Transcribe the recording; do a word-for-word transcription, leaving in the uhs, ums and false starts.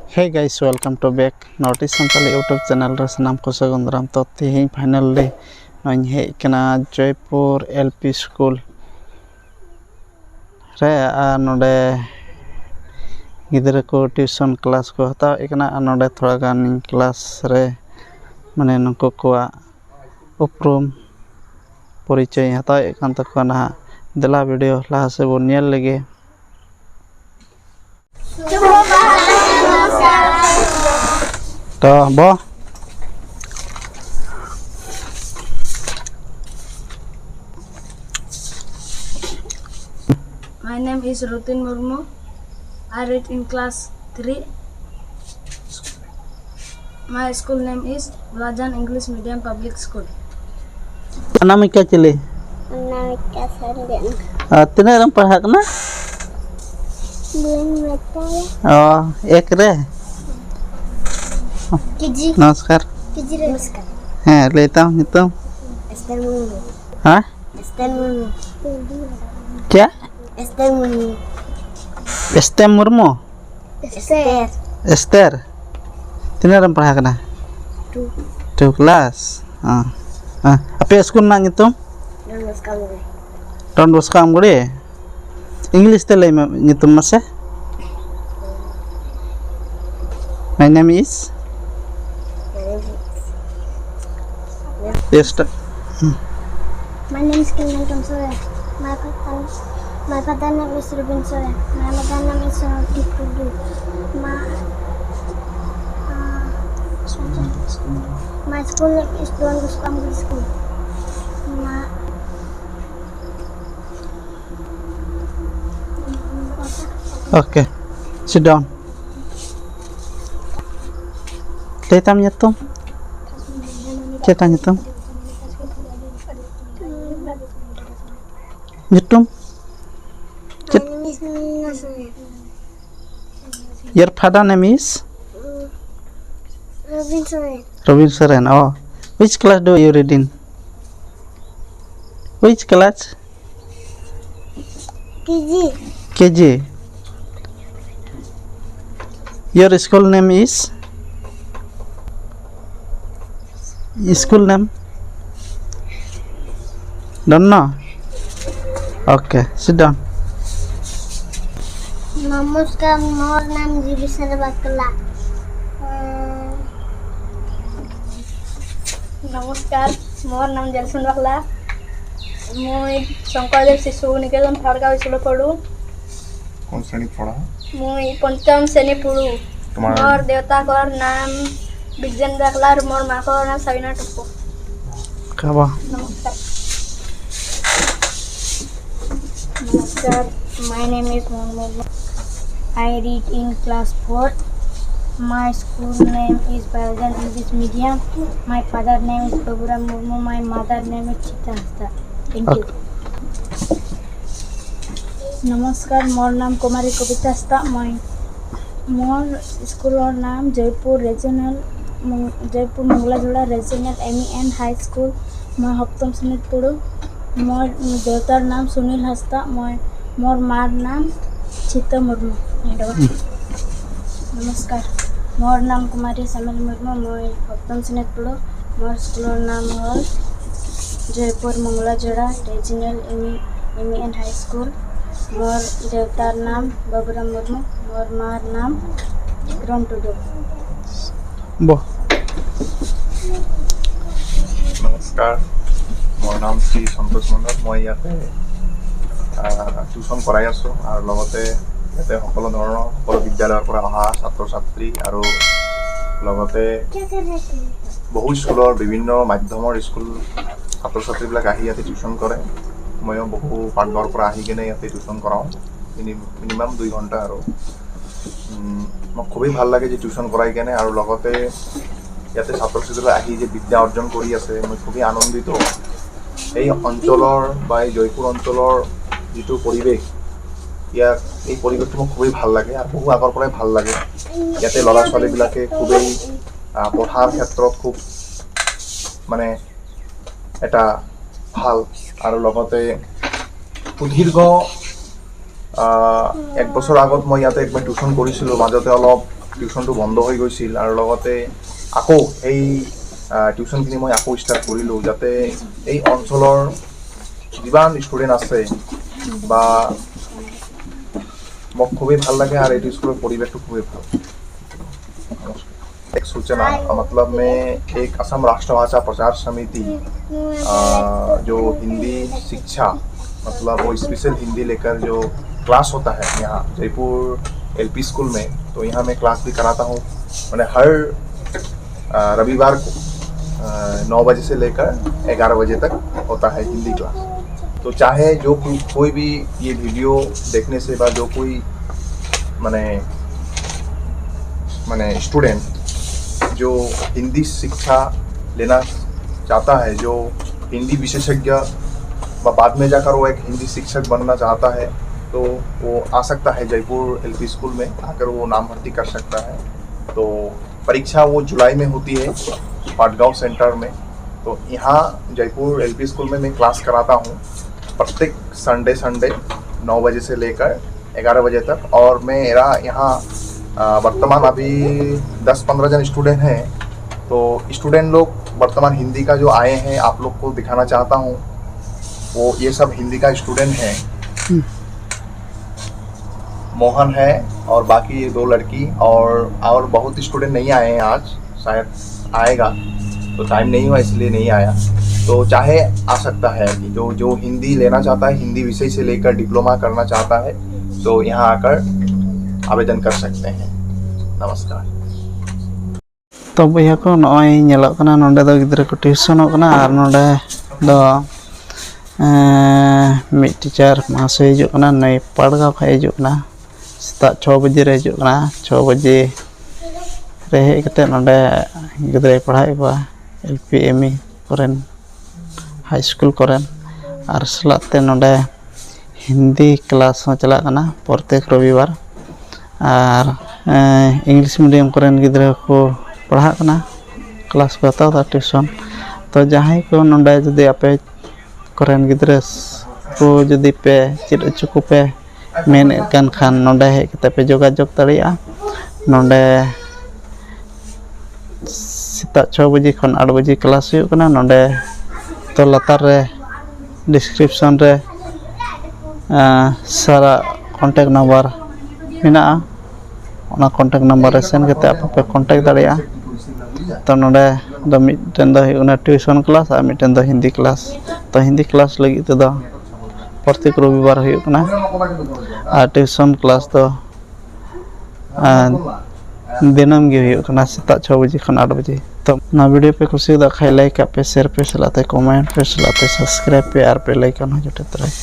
Hey guys, welcome to back Notice Santali YouTube channel ᱨᱮ ᱥᱟᱱᱟᱢ ᱠᱚ ᱥᱟᱹᱜᱩᱱ ᱫᱟᱨᱟᱢ᱾ ᱛᱚ, ᱛᱮᱦᱮᱧ finally ᱱᱚᱜᱼᱚᱭ ᱤᱧ ᱦᱮᱡ ᱟᱠᱟᱱᱟ ᱡᱚᱭᱯᱩᱨ L P school ᱨᱮ᱾ ᱟᱨ ᱱᱚᱰᱮ ᱜᱤᱫᱽᱨᱟᱹ ᱠᱚ tuition class ᱠᱚ ᱦᱟᱛᱟᱣᱮᱫ ᱠᱟᱱᱟ᱾ ᱟᱨ ᱱᱚᱰᱮ ᱛᱷᱚᱲᱟ ᱜᱟᱱ class ᱨᱮ, ᱢᱟᱱᱮ, ᱱᱩᱠᱩ ᱠᱚᱣᱟᱜ ᱩᱯᱨᱩᱢ ᱯᱚᱨᱤᱪᱚᱭ ᱦᱟᱛᱟᱣᱮᱫ ᱠᱟᱱ ᱛᱟᱠᱚᱣᱟ ᱱᱟᱦᱟᱜ᱾ ᱫᱮᱞᱟ video ᱞᱟᱦᱟ ᱥᱮᱫ ᱵᱚᱱ ᱧᱮᱞ ᱞᱮᱜᱮ᱾ ᱛᱚ ᱵᱚ᱾ My name is Rutin Murmu. I read in class three. My school name is Blajan English Medium Public School. Anamika ᱪᱤᱞᱤ? ᱚᱱᱟᱢᱤᱠᱟ ᱥᱚᱨᱮᱱ᱾ ᱟᱨ ᱛᱤᱱᱟᱹᱜ ᱨᱮᱢ ᱯᱟᱲᱦᱟᱜ ᱠᱟᱱᱟ? ᱵᱟᱹᱧ ᱵᱟᱰᱟᱭᱟ᱾ ᱚ, ᱮᱠ ᱨᱮ? ᱠᱮᱡᱤ᱾ ᱱᱚᱢᱚᱥᱠᱟᱨ᱾ ᱠᱮᱡᱤ ᱨᱮ᱾ ᱱᱚᱢᱚᱥᱠᱟᱨ᱾ ᱦᱮᱸ, ᱞᱟᱹᱭ ᱛᱟᱢ ᱧᱩᱛᱩᱢ? ᱮᱥᱛᱷᱮᱨ ᱢᱩᱨᱢᱩ᱾ ᱦᱮᱸ? ᱮᱥᱛᱷᱮᱨ ᱢᱩᱨᱢᱩ᱾ ᱪᱮᱫ? ᱮᱥᱛᱷᱮᱨ ᱢᱩᱨᱢᱩ᱾ ᱮᱥᱛᱷᱮᱨ ᱢᱩᱨᱢᱩ? ᱮᱥᱛᱷᱮᱨ᱾ ᱮᱥᱛᱷᱮᱨ᱾ ᱛᱤᱱᱟᱹᱜ ᱨᱮᱢ ᱯᱟᱲᱦᱟᱜ ᱠᱟᱱᱟ? Two᱾ Two class᱾ ᱦᱮᱸ᱾ ᱦᱮᱸ᱾ ᱟᱯᱮᱭᱟᱜ ᱥᱠᱩᱞ ᱨᱮᱱᱟᱜ ᱧᱩᱛᱩᱢ? ᱰᱚᱱ ᱵᱚᱥᱠᱳ ᱟᱢᱜᱚᱲᱤ᱾ ᱰᱚᱱ ᱵᱚᱥᱠᱳ ᱟᱢᱜᱚᱲᱤ? English ᱛᱮ ᱞᱟᱹᱭ ᱢᱮ ᱧᱩᱛᱩᱢ ᱢᱟᱥᱮ᱾ My name is? My name is Yes, sir. My name is Kelvin Kamsore. My father, my father name is Rubin Sore. My mother name is Sonali Tudu. My, uh, my school name is Don Bosco School. My Okay. Sit down. ᱞᱟᱹᱭ ᱛᱟᱢ ᱧᱩᱛᱩᱢ? ᱪᱮᱫ ᱛᱟᱢ ᱧᱩᱛᱩᱢ? ᱧᱩᱛᱩᱢ? ᱪᱮᱫ? My name is Munna Soren. Your father name is? Mm, Robin Soren. Robin Soren. Oh. Which class do you read in? Which class? K G. K G. Your school name is? School name? Don't know? Okay, sit down. নমস্কার, মোর নাম জীবিত বাকলা। উম, নমস্কার, মোর নাম জেলসন বাকলা। মই শংকৰদেৱ শিশু নিকেতন third গাঁও স্কুলত পঢ়ো। কোন শ্ৰেণীত পঢ়া? মই পঞ্চম শ্ৰেণী পঢ়ো। তোমাৰ? মোৰ দেউতাকৰ নাম বিগজেন বাকলা আৰু মোৰ মাকৰ নাম চাবিনা টুকু। খাবা। নমস্কাৰ। নমস্কাৰ, my name is Mohan Murmu. I read in class four. My school name is Biojan English Medium. My father name is Baburam Murmu. My mother name is Chita Hasda. Thank you. নমস্কাৰ, মোৰ নাম কুমাৰী কবিতা হাস্তা। মই, মোৰ স্কুলৰ নাম Jaipur regional, Jaipur Mangalajora regional M E and high school. মই সপ্তম শ্ৰেণীত পঢ়োঁ। মোৰ দেউতাৰ নাম সুনীল হাস্তা। মই, মোৰ মাৰ নাম চিত্ত মুৰ্মু। ধন্যবাদ। নমস্কাৰ, মোৰ নাম কুমাৰী চামেল মুৰ্মু। মই সপ্তম শ্ৰেণীত পঢ়োঁ। মোৰ স্কুলৰ নাম হ'ল Jaipur Mangalajora regional M E, M E and high school. মোৰ দেউতাৰ নাম বাবুৰাম মুৰ্মু। মোৰ মাৰ নাম কিৰণ টুডু। বহ। নমস্কাৰ, মোৰ নাম শ্ৰী সন্তোষ মণ্ডল। মই ইয়াতে টিউশ্যন কৰাই আছোঁ আৰু লগতে ইয়াতে সকলো ধৰণৰ, সকলো বিদ্যালয়ৰ পৰা অহা ছাত্ৰ ছাত্ৰী আৰু লগতে বহু স্কুলৰ বিভিন্ন মাধ্যমৰ স্কুল ছাত্ৰ ছাত্ৰীবিলাক আহি ইয়াতে টিউশ্যন কৰে। ময়ো বহু পাকঘৰৰ পৰা আহি কেনে ইয়াতে টিউশ্যন কৰাওঁ, মিনি- মিনিমাম দুই ঘণ্টা আৰু। উম, মোক খুবেই ভাল লাগে যে টিউশ্যন কৰাই কেনে আৰু লগতে ইয়াতে ছাত্ৰ ছাত্ৰীসকলে আহি যে বিদ্যা অৰ্জন কৰি আছে, মই খুবেই আনন্দিত। এই অঞ্চলৰ বা এই জয়পুৰ অঞ্চলৰ যিটো পৰিৱেশ, ইয়াৰ এই পৰিৱেশটো মোৰ খুবেই ভাল লাগে আৰু বহু আগৰ পৰাই ভাল লাগে। ইয়াতে ল'ৰা ছোৱালীবিলাকে খুবেই আহ, পঢ়াৰ ক্ষেত্ৰত খুব মানে এটা ভাল আৰু লগতে সুদীৰ্ঘ আহ, এক বছৰ আগত মই ইয়াতে একবাৰ টিউশ্যন কৰিছিলোঁ। মাজতে অলপ টিউচনটো বন্ধ হৈ গৈছিল আৰু লগতে আকৌ এই টিউচনখিনি মই আকৌ ষ্টাৰ্ট কৰিলোঁ, যাতে এই অঞ্চলৰ যিমান ষ্টুডেণ্ট আছে বা, মোক খুবেই ভাল লাগে আৰু এইটো স্কুলৰ পৰিৱেশটো খুবেই ভাল। एक सूचना, मतलब, मैं एक असम राष्ट्रभाषा प्रचार समिति, आ, जो हिंदी शिक्षा, मतलब वो स्पेशल हिंदी लेकर जो क्लास होता है यहाँ जयपुर एलपी स्कूल में, तो यहाँ मैं क्लास भी कराता हूँ। मैंने हर आ, रविवार को आ, नौ बजे से लेकर ग्यारह बजे तक होता है हिंदी क्लास। तो चाहे जो को, कोई भी ये वीडियो देखने से बाद जो कोई मैंने मैंने स्टूडेंट जो हिंदी शिक्षा लेना चाहता है, जो हिंदी विशेषज्ञ व बाद में जाकर वो एक हिंदी शिक्षक बनना चाहता है, तो वो आ सकता है जयपुर एलपी स्कूल में आकर वो नाम भर्ती कर सकता है। तो परीक्षा वो जुलाई में होती है पाटगांव सेंटर में। तो यहाँ जयपुर एलपी स्कूल में मैं क्लास कराता हूँ प्रत्येक संडे संडे नौ बजे से लेकर ग्यारह बजे तक। और मेरा यहाँ वर्तमान अभी दस पंद्रह जन स्टूडेंट हैं। तो स्टूडेंट लोग वर्तमान हिंदी का जो आए हैं, आप लोग को दिखाना चाहता हूँ, वो ये सब हिंदी का स्टूडेंट हैं। मोहन है और बाकी ये दो लड़की, और और बहुत स्टूडेंट नहीं आए हैं आज, शायद आएगा, तो टाइम नहीं हुआ इसलिए नहीं आया। तो चाहे आ सकता है कि जो जो हिंदी लेना चाहता है, हिंदी विषय से लेकर डिप्लोमा करना चाहता है, तो यहाँ आकर आवेदन कर सकते हैं। नमस्कार। ᱛᱚ ᱵᱚᱭᱦᱟ ᱠᱚ, ᱱᱚᱜᱼᱚᱭ ᱧᱮᱞᱚᱜ ᱠᱟᱱᱟ ᱱᱚᱰᱮ ᱫᱚ ᱜᱤᱫᱽᱨᱟᱹ ᱠᱚ ᱴᱤᱭᱩᱥᱚᱱᱚᱜ ᱠᱟᱱᱟ ᱟᱨ ᱱᱚᱰᱮ ᱫᱚ ᱮᱸ, ᱢᱤᱫ ᱴᱤᱪᱟᱨ ᱢᱟᱦᱟᱥᱚᱭ ᱦᱤᱡᱩᱜ ᱠᱟᱱᱟ, ᱱᱩᱭ ᱯᱟᱲᱜᱟᱣ ᱠᱷᱚᱱ ᱦᱤᱡᱩᱜ ᱠᱟᱱᱟ᱾ ᱥᱮᱛᱟᱜ ᱪᱷᱚ ᱵᱟᱡᱮ ᱨᱮ ᱦᱤᱡᱩᱜ ᱠᱟᱱᱟ᱾ ᱪᱷᱚ ᱵᱟᱡᱮ ᱨᱮ ᱦᱮᱡ ᱠᱟᱛᱮ ᱱᱚᱰᱮ ᱜᱤᱫᱽᱨᱟᱹᱭ ᱯᱟᱲᱦᱟᱣᱮᱫ ᱠᱚᱣᱟ, ᱮᱞ ᱯᱤ ᱮᱢ ᱤ ᱠᱚᱨᱮᱱ, ᱦᱟᱭ ᱥᱠᱩᱞ ᱠᱚᱨᱮᱱ᱾ ᱟᱨ ᱥᱟᱞᱟᱜ ᱛᱮ ᱱᱚᱰᱮ ᱦᱤᱱᱫᱤ ᱠᱞᱟᱥ ᱦᱚᱸ ᱪᱟᱞᱟᱜ ᱠᱟᱱᱟ ᱯᱨᱚᱛᱮᱠ ᱨᱚᱵᱤᱵᱟᱨ᱾ ᱟᱨ ᱤᱝᱞᱤᱥ ᱢᱤᱰᱤᱭᱟᱢ ᱠᱚᱨᱮᱱ ᱜᱤᱫᱽᱨᱟᱹ ᱠᱚ ᱯᱟᱲᱦᱟᱜ ᱠᱟᱱᱟ, ᱠᱞᱟᱥ ᱠᱚ ᱦᱟᱛᱟᱣ ᱮᱫᱟ, ᱴᱤᱭᱩᱥᱚᱱ᱾ ᱛᱚ ᱡᱟᱦᱟᱸᱭ ᱠᱚ ᱱᱚᱰᱮ ᱡᱩᱫᱤ ᱟᱯᱮ ᱠᱚᱨᱮᱱ ᱜᱤᱫᱽᱨᱟᱹ ᱠᱚ ᱡᱩᱫᱤ ᱯᱮ ᱪᱮᱫ ᱦᱚᱪᱚ ᱠᱚᱯᱮ ᱢᱮᱱᱮᱫ ᱠᱟᱱ ᱠᱷᱟᱱ, ᱱᱚᱰᱮ ᱦᱮᱡ ᱠᱟᱛᱮ ᱯᱮ ᱡᱳᱜᱟᱡᱳᱜᱽ ᱫᱟᱲᱮᱭᱟᱜᱼᱟ᱾ ᱱᱚᱰᱮ ᱥᱮᱛᱟᱜ ᱪᱷᱚ ᱵᱟᱡᱮ ᱠᱷᱚᱱ ᱟᱴ ᱵᱟᱡᱮ ᱠᱞᱟᱥ ᱦᱩᱭᱩᱜ ᱠᱟᱱᱟ᱾ ᱱᱚᱰᱮ ᱛᱚ ᱞᱟᱛᱟᱨ ᱨᱮ ᱰᱤᱥᱠᱨᱤᱯᱥᱚᱱ ᱨᱮ ᱥᱟᱨᱟ ᱠᱚᱱᱴᱮᱠᱴ ᱱᱟᱢᱵᱟᱨ ᱢᱮᱱᱟᱜᱼᱟ᱾ ᱚᱱᱟ ᱠᱚᱱᱴᱮᱠᱴ ᱱᱟᱢᱵᱟᱨ ᱨᱮ ᱥᱮᱱ ᱠᱟᱛᱮ ᱟᱯᱮ ᱯᱮ ᱠᱚᱱᱴᱮᱠᱴ ᱫᱟᱲᱮᱭᱟᱜᱼᱟ᱾ ᱛᱚ ᱱᱚᱰᱮ ᱫᱚ ᱢᱤᱫᱴᱮᱱ ᱫᱚ ᱦᱩᱭᱩᱜ ᱠᱟᱱᱟ ᱴᱤᱭᱩᱥᱚᱱ ᱠᱞᱟᱥ ᱟᱨ ᱢᱤᱫᱴᱮᱱ ᱫᱚ ᱦᱤᱱᱫᱤ ᱠᱞᱟᱥ᱾ ᱛᱚ ᱦᱤᱱᱫᱤ ᱠᱞᱟᱥ ᱞᱟᱹᱜᱤᱫ ᱛᱮᱫᱚ ᱯᱨᱚᱛᱮᱠ ᱨᱚᱵᱤᱵᱟᱨ ᱦᱩᱭᱩᱜ ᱠᱟᱱᱟ ᱟᱨ ᱴᱤᱭᱩᱥᱚᱱ ᱠᱞᱟᱥ ᱫᱚ ᱫᱤᱱᱟᱹᱢ ᱜᱮ ᱦᱩᱭᱩᱜ ᱠᱟᱱᱟ ᱥᱮᱛᱟᱜ ᱪᱷᱚ ᱵᱟᱡᱮ ᱠᱷᱚᱱ ᱟᱴ ᱵᱟᱡᱮ᱾ ᱛᱚ ᱚᱱᱟ ᱵᱷᱤᱰᱤᱭᱳ ᱯᱮ ᱠᱩᱥᱤᱭᱟᱫᱟ ᱠᱷᱟᱡ ᱞᱟᱭᱤᱠ ᱟᱜ ᱯᱮ, ᱥᱮᱭᱟᱨ ᱯᱮ, ᱥᱟᱞᱟᱜ ᱛᱮ ᱠᱚᱢᱮᱱᱴ ᱯᱮ, ᱥᱟᱞᱟᱜ ᱛᱮ ᱥᱟᱵᱥᱠᱨᱟᱭᱤᱵ ᱯᱮ ᱟᱨ ᱯᱮ ᱞᱟᱭᱤᱠ ᱟᱱ ᱦᱚᱸ ᱡᱚᱴᱮᱫ ᱛᱚᱨᱟᱭ᱾